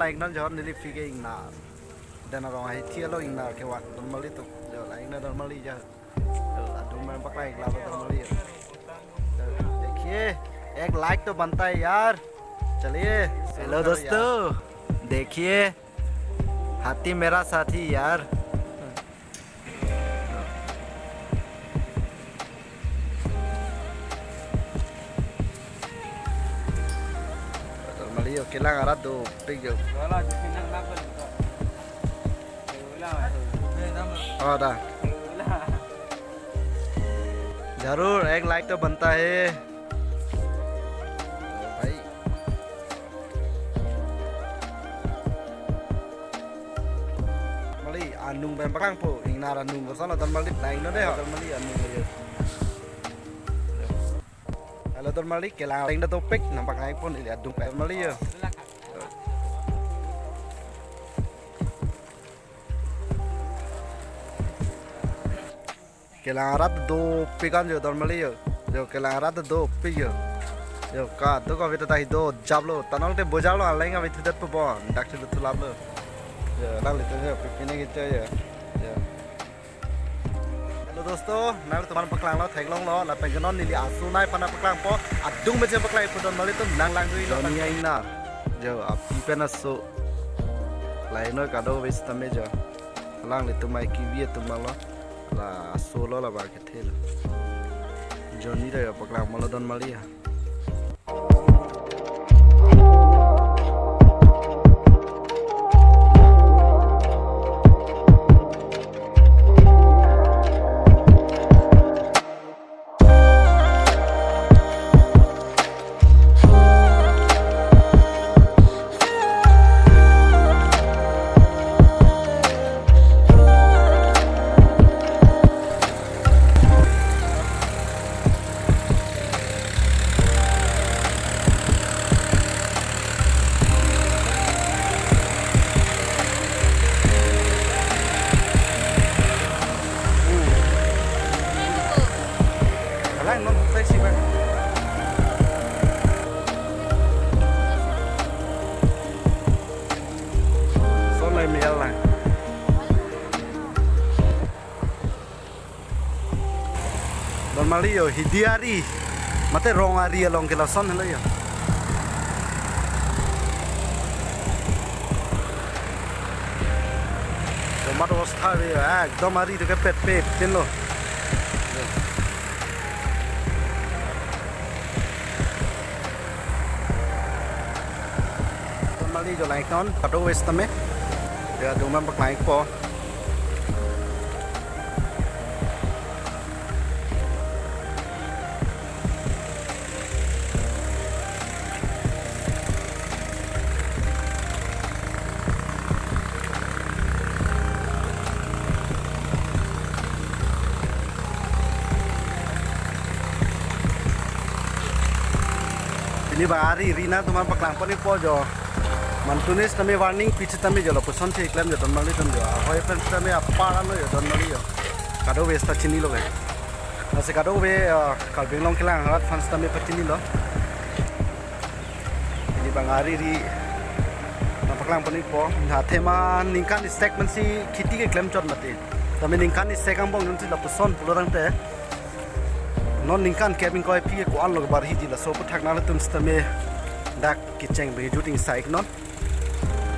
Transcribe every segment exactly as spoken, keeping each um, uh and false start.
Langnon jo neli phi ke ingnar. Dan arong ahi thi along ingnar kevang don mali atum. Jo langnon don mali jo. Jo adung mem paklang ik lalo don mali jo. Jo, देखिए, एक लाइक तो बनता है यार। चलिए, शुरू हेलो करो दोस्तों, यार। देखिए, हाथी मेरा साथी यार। Don mali jo, kelang arat dopik jo. Oh, dah. जरूर, एक लाइक तो बनता है। Oh, भाई। Mali, anung pen paklangpo, ingnar anung koson lo don mali, langnon dei ho, don mali anung lo jo. Halo don mali, kelang langnon dopik, nangpaklangpo neli adung pen mali jo. Kelang arat dopik an jo don mali jo. Jo kelang arat dopik jo. Jo kadokave ta hi dojaplo. Tanol te bojarlo, alang avi thudetpo bon. Dak thu thulaplo. Jo nanglitum jo pipine kecho jo. Jo. Halo dosto, nanglitum aphan paklanglo, theklonglo, lapen ke non neli aso nai aphan paklangpo, adung meje paklang ikpo don mali atum nang langdunlo. Joni aina, jo api pen aso, lainoi kadokave sitame jo, alanglitum mai kivi atum lo, la aso lo la ba kethe lo. Joni ta jo paklang molo don mali ha. Alang non hutai si bang. Son lai mial lang. Don mali jo, hidi ari. Mate rong ari along ke lason helo jo. Tomat ostha ave, ekdom ari atum ke pet pet tin lo. Don mali jo langnon, kadokave sitame. Jo adung mem paklang ikpo. Pini bang ari ri nangtum aphan paklangpon ikpo jo. Mantuni sitame warning pi sitame jo lapuson si klem jo don mali atum jo. Ahoi pen sitame apar anlo jo don mali jo. Kadokave sita chinilo ke. Lasi kadokave, ah, Karbi Anglong kelang arat aphan sitame pachinilo. Pini bang ari ri nangpaklangpon ikpo. Athema ningkan isi pen si kheti keklem chot mati. Tame ningkan isi angbong jongsi lapuson pulo tangte, non ningkan kep ingkoi aphi ke ko-an lo barhi di, laso aphuthak nanglitum sitame dak kecheng bejut ingsa iknon.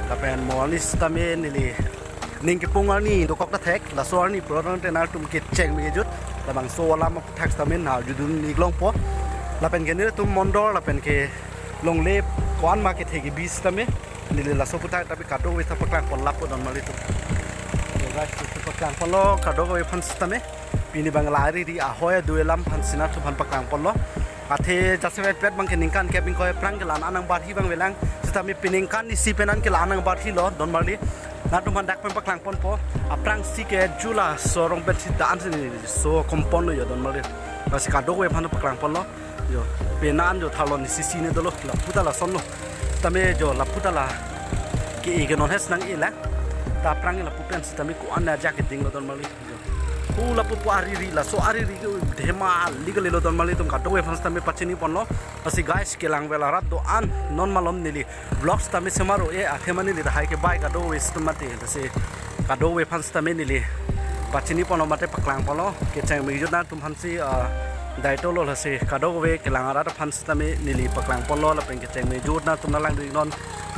Lapen mo arni sitame neli ning kepung arni dokok ta thek, laso arni pulo tangte nanglitum kecheng bejut, labangso alam aphuthak sitame nangjutdun iklongpo. Lapen ke nelitum mondol lapen ke longle ko-an ma kethe kebi sitame neli laso aphuthak tapi kadokave ta paklangpon lapo don mali atum. Yo guys, to paklangponlo kadokave aphan sitame. Pini bang la ari ri ahoi adui alam aphan si nangtum aphan paklangponlo. Athe jasemet pet bang ke ningkan kep ingkoi aphrang ke la-an nangbarhi abang avelang. Sitame pini ningkan isi pen an ke la-an nangbarhilo don mali. Nangtum aphan dak pen paklangponpo. Aphrangsi ke jula sorong pen si dan si neli so komponlo jo don mali. Lasi kadokave aphan paklangponlo. Jo, penan jo thalon isi si ne dolo, lapu ta lasonlo. Tame jo, lapu ta la ke-e ke non hes nang-elang. Ta aphrang lapu pen sitame ko-an ajak kedinglo don mali. Jo. Pu lapu pu ariri, laso ariri ke dhema li kalilo don marli atum, kadokave aphan sitame pachini ponlo. Lasi guys, kelang vel arat do-an non malom neli vlogs tame semar o e athema neli lahai kebai kadokave sitame mate. Lasi kadokave aphan sitame neli pachini ponlo mate paklang ponlo. Kecheng me jut nangtum aphansi, ah, daito lo, lasi kadokave kelang arat aphan sitame neli paklang ponlo lapen kecheng me jut nangtum nanglang do-ik non.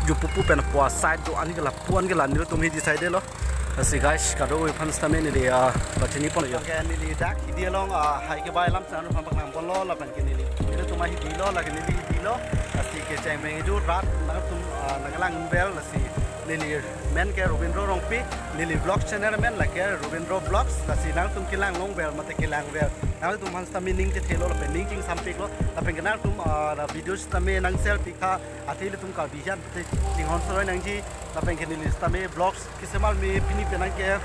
Ju pupu pen po side do-an ke lapu-an ke la nelitum hi decide lo. Lasi guys, kadokave aphan sitame neli, ah, pachini pon yo. Ke neli dak hidi along, ah, hai kebai alam sitame nangtum aphan paklang ponlo lapen ke neli, nelitum ahidi lo, lake neli hidi lo. Lasi kecheng me jut rat nangtum, ah, nanglang vel, lasi neli men ke Robindro Rongpi, neli vlog channel men lake Robindro Vlogs, lasi nangtum kelang long vel mate kelang vel nangtum aphan sitame ning chethe lo lapen ning chingsampik lo lapen ke nangtum, ah, video sitame nang share pik tha, athe ilitum Karbi hijan te chinghon soroi nangji lapen ke neli sitame vlogs kesemar me pini penang ke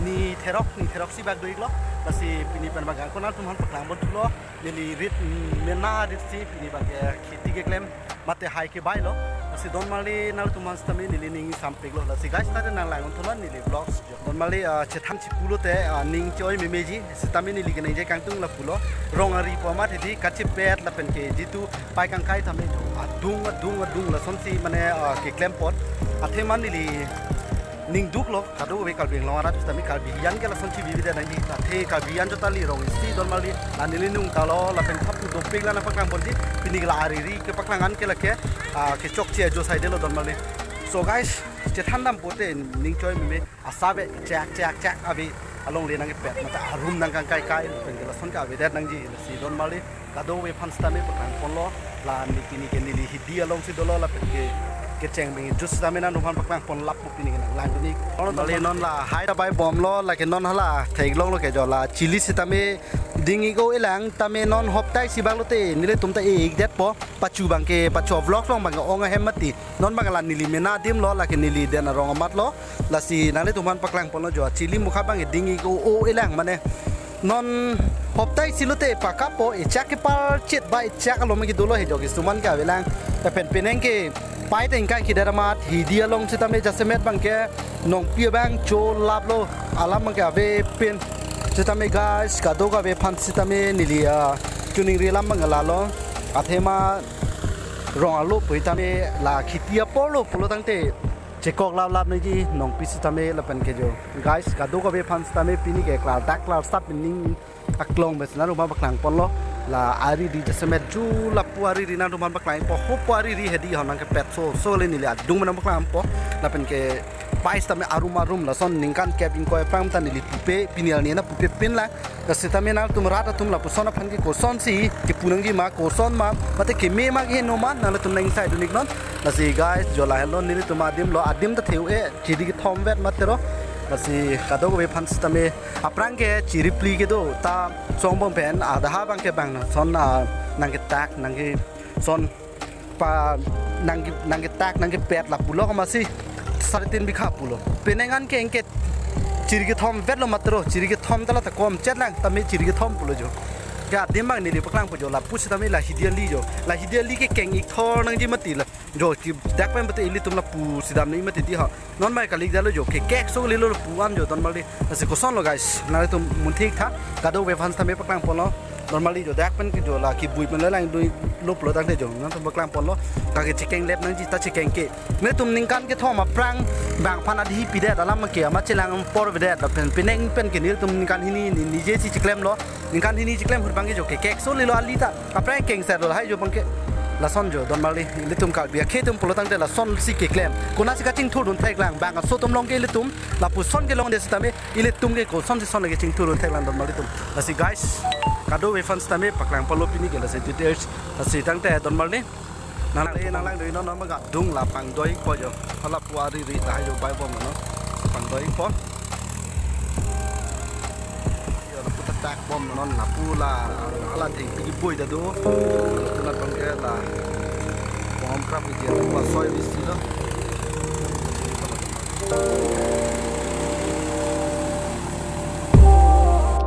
ni therok, ni therok si bak do-ik lo. Lasi pini pen bak angko nangtum aphan paklang pon thulo. Neli rit, mm, mena rit si pini bak ke kheti keklem mate hai kebai lo. Lasi don marli nangtum aphan sitame neli ning sampik lo. Lasi guys, tade nanglang un thulo neli vlogs jo. Don marli, ah, chethan chipu lote, ah, ning choi memeji. Sitame neli keningje kangtung lapulo. Rong ari po amat hedi kachipet lapen ke jitu pai kangkai tame jo. Adung, adung, adung lasonsi mane, ah, keklem pon. Athema neli ning duk lo, kadokave Karbi Anglong arat sitame Karbi hijan ke lasonsi bibi dan nangji. Athe Karbi hijan jota li rong isi don marli. La neli nung ta lo, lapen thapu dopik la nangpaklang ponji. Pini ke la ariri kepaklang an ke lake, ah, kechokche ajo side lo don marli. So guys, chethan dam pote ning choi meme. Asap e chak chak chak ave alongle nangkepet mate arum nangkangkai kai lapen ke lason ke avedet nangji, lasi don marli kadokave aphan sitame paklang ponlo. La neli pini ke neli hidi alongsi dolo lapen ke kecheng me jut sitame nangtum aphan paklang pon lapu pini ke nanglang dun-ik. Don marli non lahai ta bai bomlo, lake non hala theklong lo ke jo la chili sitame ding-ik o-e lang tame non hoptai si bak lote nelitum ta e-ik detpo, pachu abang ke pachu vlog long abang ke ong ahem mati. Non abang la neli mena adim lo, lake neli den arong amat lo. Lasi nanglitum aphan paklang ponlo jo, chili mukha abang ding-ik o-e lang mane. Non hoptai si lote pakapo, echak kepar chet ba echak alom ke dolo he jo, kisuman ke ave lang. Lapen penang ke pai tengkai kidat amat hidi along sitame jasemet abang ke nongpi abang cholap lo, alam abang ke ave pen. Sitame guys, kadokave aphan sitame neli, ah, choningri alam abang lalo. Athema rong alo pu tame la kheti apor lo pulo tangte chekok lap lap nangji nongpi sitame lapen ke jo. Guys, kadokave aphan sitame pini ke klar dak klar sap ning aklong bes nangtum aphan paklang ponlo. La ariri jasemet ju lapu ariri nangtum aphan paklang po, hopu ariri hedi ho nangkepet so so le neli adung me nangpaklang po. Lapen ke pai sitame arum arum lason ningkan kep ingkoi aphrang ta neli pupe pini arni nangpupe pin lang. Lasi tame nangtum rat atum lapuson aphan ke kosonsi kipu nangji ma, koson ma, mate keme ma keheno ma, nangtum nang-ingsai dun-ik non. Lasi guys, jo lahelo nelitum adim lo, adim ta theu e, chiri kethom vet mate ro. Lasi kadokave aphan sitame aphrang ke chiri phli kedo ta songbom pen, adaha abang ke bang son, ah, nangketak, nangkeson pa nang nangketak nangkepet lapulo, koma si sare tin bikha pulo. Penang an ke ingke chiri kethom vetlo mate ro, chiri kethom ta la ta kom chet lang tame chiri kethom pulo jo. Ke adim abang neli paklang po jo, lapu sitame la hidi ali jo. La hidi ali ke keng-ik thor nangji mati la. Jo, ke dak pen pate ilitum lapu sidam nangji mati di ha. Non mai kali jalo jo, ke kek so lilo lapu an jo don marli. Lasi koson lo guys, nangtum munthik tha, kadokave aphan sitame paklang ponlo. Don marli jo dak pen ke jo la kibui pen le lang dui lo pulo tangte jo, nangtum paklang ponlo. Kake chekeng lep nangji ta chekeng ke. Nelitum ningkan kethom aphrang bang aphan adhi pidet alam ke ama chelang por vedet lapen penang pen ke nelitum ningkan hini ni nije si cheklem lo. Ningkan hini cheklem ahut abang ke jo ke kek so lilo ali ta. Aphrang keng sar lo hai jo abang ke. Lason jo don marli, ilitum Karbi akhei atum pulo tangte lasonsi keklem. Konatsi kachingthur dun thek lang, bang aso atum along ke ilitum lapuson kelongde sitame ilitum ke kosonsi son lake chingthur dun thek lang don marli atum. Lasi guys, kadokave aphan sitame paklang ponlo pini ke lasi details. Lasi tangte don marli. Nang nanglang doi non, non abang adung la pangdoi po jo. Hala pu ariri ta hai jo bai bom non. Pangdoi po. Yo, lapu ta tak bom non, lapu la, hala thengpi kibui ta do. Lapu na abang ke la bom krap ke je, lapu asoi bisi lo.